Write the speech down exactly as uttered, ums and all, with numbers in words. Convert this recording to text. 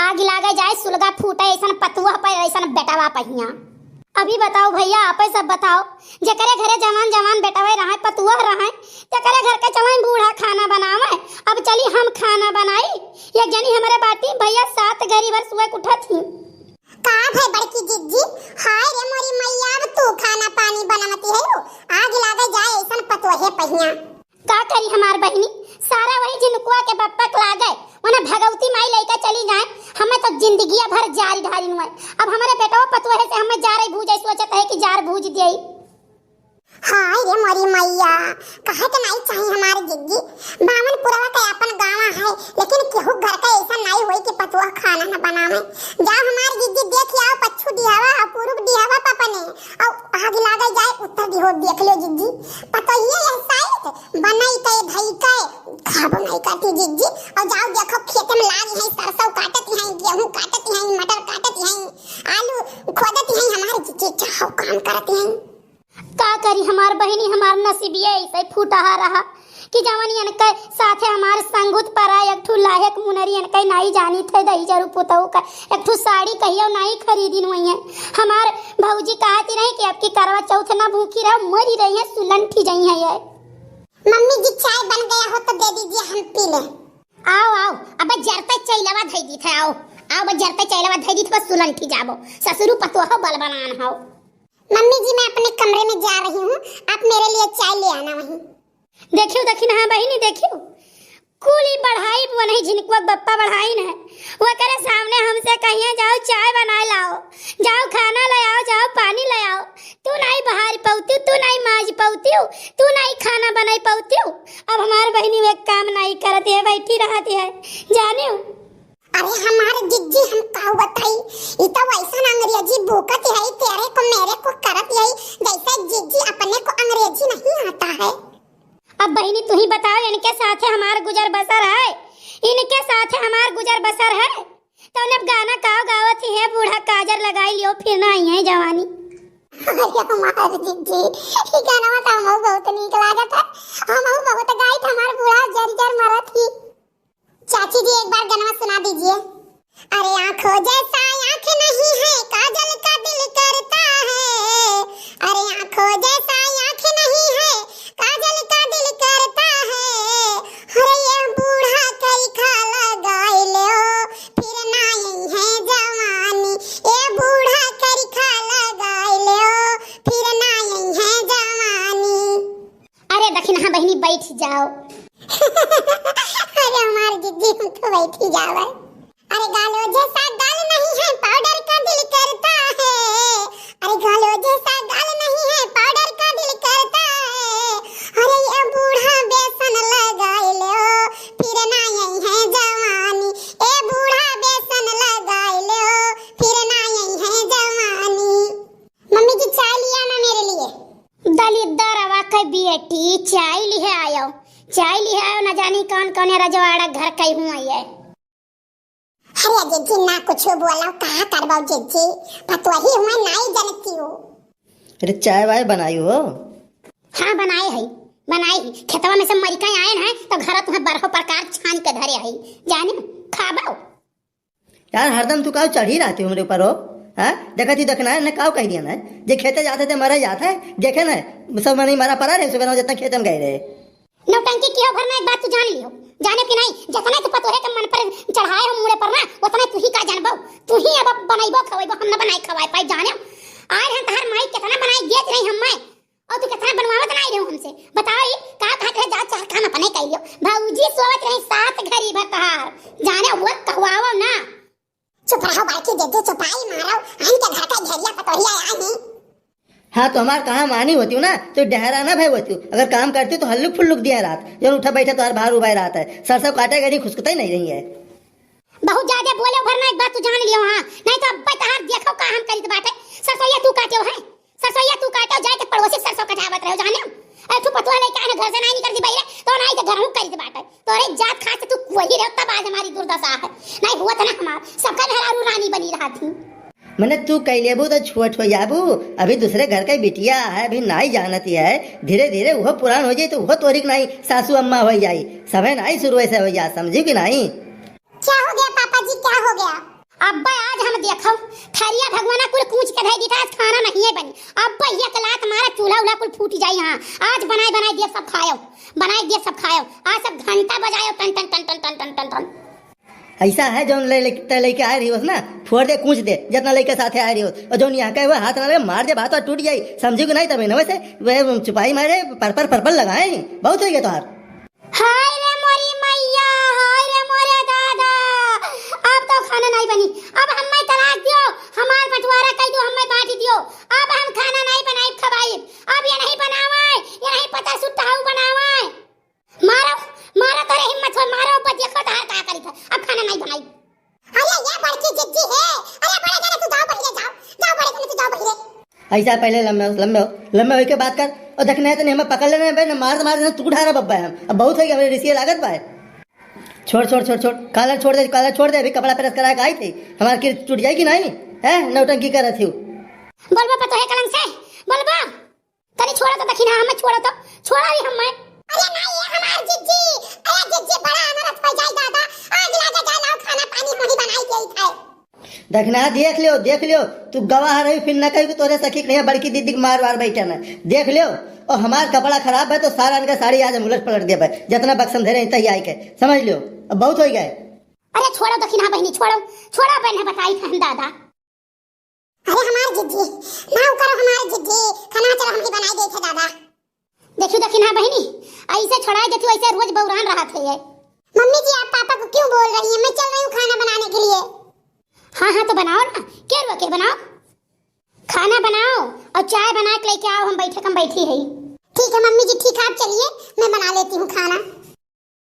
आग लागे जाए, सुलगा फूटे, ऐसन पतुआ पर, ऐसन बेटवा पहिया। अभी बताओ भैया, आपे सब बताओ, जेकरे घरे जवान जवान बेटवे रहे, पतुआ रहे, तेकरे घर के चलई बूढ़ा खाना बनावे। अब चली हम खाना बनाई। एक जनी हमरे बाटी भैया, सात घरी भर सुबह उठत ही। का भे बड़की जिज्जी? हाय रे मोरी मैया, अब तू खाना पानी बनवती है रू? आग लागे जाए ऐसन पतोहे पहिया। का करी हमार बहिनी, सारा वही झिनकुआ के बप्पक लागे, वना भगवती माई लइके चली जाए। हमें तो जिंदगिया भर जारी ढारी नुए। अब हमारे बेटवा पतोहे से हमें जारे भूजे सोचत है कि जार भूज देई। हाय रे मोरी मैया, कहे के नाई चाही हमार जिज्जी। बावन पुरवा के अपन गाँव है, लेकिन केहू घर का ऐसा नाई होई कि पतुआ खाना न बनावे। जा हमार जिज्जी, देख आओ, पच्छू दिहावा और पूरुब दिहावा पपने, और आग लागे जाए उत्तर दिहो। देख लो जिज्जी, पतोहिए यह साइत बनई के धई के खाबो नहीं करती जिज्जी। और जाओ देखो, खेते में लाग हैं, सरसों काटत हैं, गेहूं काटत हैं, मटर काटत हैं, आलू खोदत हैं, हमार जिज्जी चाहो काम करत हैं। का करी हमार बहिनी, हमार नसीबिया ऐसे फूटहा रहा कि जवन इनके साथे हमार संगुत परा एक ठू लायक मुनरी इनके नाई जानी थे, दही जरू पुतहु का एक ठू साड़ी कहियो नाई खरीदिन हुई है। हमार भौजी कहती रही कि अब की करवा चौथ ना भूखी रहो, मरी रही है, सुलंठी जाई है ये। मम्मी जी, चाय बन गया हो तो दे दीजिए, हम पी लें। आओ, आओ, अबे जरते चैलवा धई दी थे, आओ, आओ, बे जरते चैलवा धई दी थे, बस सुलंठी जाबो, ससुरू पतोहो बल बनान हो। मम्मी जी, मैं अपने कमरे में जा रही हूँ, आप मेरे लिए चाय ले आना वहीं। देखियो दखिनहा बहिनी, देखियो, कुल ई बढ़ाई वनही झिनकुआ बप्पा बढ़ाई न है, ओकरे सामने हमसे कहिए, "जाओ चाय बनाए लाओ, जाओ खाना ले आओ, जाओ पानी ले आओ, तू नाई बहार पौतियो, तू नाई माज पौतियो, तू नाई खाना बनाई पौतियो।" अब हमार बहिनी वे काम नाई करत है, बैठी रहत है, जानियो। अरे हमार जिज्जी, हम का बताई, ई तो वैसन अंग्रेजी भूकत है, तेरे को मेरे को करत है, जैसे जिज्जी अपने को अंग्रेजी नहीं आता है। अब बहिनी तू ही बताओ, इनके साथे हमार गुजर बसर है, इनके साथे हमार गुजर बसर है। तो अब गाना का गावत ही है, "बूढ़ा काजर लगाई लियो, फिर ना आई है जवानी।" अरे हमार जिज्जी, ई गाना तो हमहू बहुत नीक लागत है, हमहू बहुत गाइत, हमार बूढ़ा जर जर मरत ही। चाची जी, एक बार गनवा सुना दीजिए। अरे आंखों जैसा आंख नहीं है, काजल का दिल करता है। अरे आंखों जैसा आंख नहीं है, काजल का दिल करता है। अरे ये बूढ़ा करिखा लगाई लो, फिर ना आई है जवानी। ये बूढ़ा करिखा लगाई लो, फिर ना आई है जवानी। अरे दखिनहा बहिनी, बैठ जाओ। अरे हमार जिज्जी, हम तो बैठी जावे। अरे गालो जैसा गाल नहीं है, पाउडर का दिल करता है। अरे गालो जैसा गाल नहीं है, पाउडर का दिल करता है। अरे ये बूढ़ा बेसन लगाई लो, फिर ना आई है जवानी। ए बूढ़ा बेसन लगाई लो, फिर ना आई है जवानी। मम्मी जी, चाय लिया ना मेरे लिए। दलिद्दर आवा के बेटी, चाय लिहे आयो, चाय लिहे आयो, न जानी कौन कौन रजवाड़ा घर कई हुआ है। अरे जिज्जी, ना कुछ बोलो, कहा करबो जिज्जी, पतोही हुआ नाई जनती हो। अरे चाय वाय बनाई हो? हाँ बनाए है, बनाए है। खेतवा में से मरिका आए हैं तो घर तुम्हें बरहो प्रकार छान के धरे है, जाने खाबो। यार, हरदम तू काव चढ़ी रहती हो हमरे ऊपर हो? हाँ, देखा थी देखना है, न काव कह दिया ना, जे खेते जाते थे मरे जाते हैं, देखे ना, सब मने मरा पड़ा रहे, सुबह जितना खेते में गए रहे। नौटंकी किहो भर ना, एक बात तू जान लियो, जाने कि नहीं, जितना तू पतोहे के मन पर चढ़ाए हो मुड़े पर ना, उतना तू ही का जानबो, तू ही अब बनैबो खवैबो, हम न बनाए खवाए पाए, जाने। आए हैं तहार माई कितना बनाए देत रही हमें, और तू कितना बनवावत नाई रहो हमसे। बताओ, ई का कहत रहे, जा चार काम अपने कर लियो। भौजी सोवत रही सात घरी भर तहार। जाने वो कहवाओ ना। चुप रहो बड़की दीदी, चुपाई मारो। हम के घर का घेरिया पतोहिया आई। हाँ, तो हमार कहा मानी होती हो ना, तो डहरा ना भय होती हो। अगर काम करती हो तो हल्लुक फुल्लुक दिया रात, जब उठा बैठा तो हर बाहर उबाई रात है। सरसों काटे गई खुसकते ही नहीं रही है। बहुत ज्यादा बोले भर ना, एक बात तू जान लियो, हाँ, नहीं तो अब्बे तहार देखो का हम करित बाटे। सरसोइया तू काटे है, सरसोइया तू काटे, जाए के पड़ोसी सरसों कटावत रहो, जाने। अरे तू पतुआ लेके आने घर से नहीं निकलती बहिरे, तो नहीं तो घर हूँ करित बाटे। तोरे जात खात से तू वही रहो, तब आज हमारी दुर्दशा है। नहीं हुआ था ना हमार, सबका मेहरारू रानी बनी रहा थी। मने तू कह लेबू तो छोट हो जाबू, अभी दूसरे घर के बिटिया है, अभी नाई जानती है, धीरे धीरे वो पुरान हो जाए तो वो तोरी के नाई सासू अम्मा हो जाए, सभे नाई शुरू से हो जाए, समझी कि नहीं? क्या हो गया पापा जी, क्या हो गया? अब्बा आज हम देखो, थरिया भगवाना कुल कूच के धइ दीथा, आज खाना नहीं है बनी। अब्बा एक लात मारा, चूल्हा उल्हा कुल फूट जाई। हाँ, आज बनाए बनाए देब सब खायो, बनाए देब सब खायो। आज सब घंटा बजायो, टन टन टन टन टन टन टन टन। ऐसा है, जौन ले, ले, ते लेके आए रही होस ना, फोड़ दे, कूच दे, जितना लेके साथे आए रही होस। और जौन यहाँ का है, वो हाथ ना लगे, मार दे, हाथ टूट जाई, समझी कि नहीं? तबे ना वैसे, वे चुपाई मारे, पर पर पर पर लगाए, बहुत हो गया तोहार। हाय रे मोरी मैया, हाय रे मोरे दादा, अब तो खाना नहीं बनी। अब हमें तलाक दियो, हमार बंटवारा कइ दियो, हमें बांट दियो। अब हम खाना नहीं बनाई खवाई, अब ये नहीं बनावे, ये नहीं पता सुट्टा हऊ बनावे। मारो, मारो, तोरे हिम्मत हो, मारो, अब देखो तहार का करी था। अब खाना नहीं बनाई। अरे ये बड़की जिज्जी है, अरे बड़े जने तू जाओ बहिरे, जाओ, जाओ बड़े जने तू जाओ बहिरे। ऐसा पहले लम्बे हो, लम्बे हो, लम्बे होके बात कर। और देखना है तो नहीं, हमें पकड़ लेना है बे, ना मार तो मार देना, तू उठा रहा बब्बा है हम। अब बहुत हो गया, हमारे रिसिया लागत बा है। छोड़, छोड़, छोड़, छोड़, कॉलर छोड़ दे, कॉलर छोड़ दे, अभी कपड़ा प्रेस करा के आई थी, हमार की टूट जाएगी नहीं, है नौटंकी कर रही थी। बोलबो पतोहे कलंक से, बोलबो। तनी छोड़ो तो दखिनहा, हमें छोड़ो तो, छोड़ो ही हमें। अरे नहीं, ये हमार जिज्जी, अरे जिज्जी बड़ा अनरथ हो जाई दादा, आज लागे जा लाओ खाना पानी मोही बनाई देई थाए। दखिनहा देख लियो, देख लियो, तू गवाह रही, फिर न कही कि तोरे सखी के नहीं बड़की दीदी के मार वार बैठे न। देख लियो, और हमार कपड़ा खराब है तो सारा इनका साड़ी आज हम उलट पलट देबे, जितना बक्सन धरे तही आए के, समझ लियो, अब बहुत हो गए। अरे छोड़ो दखिनहा बहिनी, छोड़ो, छोड़ो बहन बताई था हम दादा। अरे हमार जिज्जी, ना करो हमार जिज्जी, खाना चलो हम ही बनाई देई थे दादा। देखियो दखिनहा बहिनी, ऐसे छोड़ाई देती, ऐसे रोज बौरान रहत है ये। मम्मी जी, आप पापा को क्यों बोल रही हैं? मैं चल रही हूँ खाना बनाने के लिए। हाँ, हाँ, तो बनाओ ना, के रोके, बनाओ, खाना बनाओ और चाय बना के लेके आओ, हम बैठे कम बैठी है। ठीक है मम्मी जी, ठीक है, आप चलिए, मैं बना लेती हूँ खाना।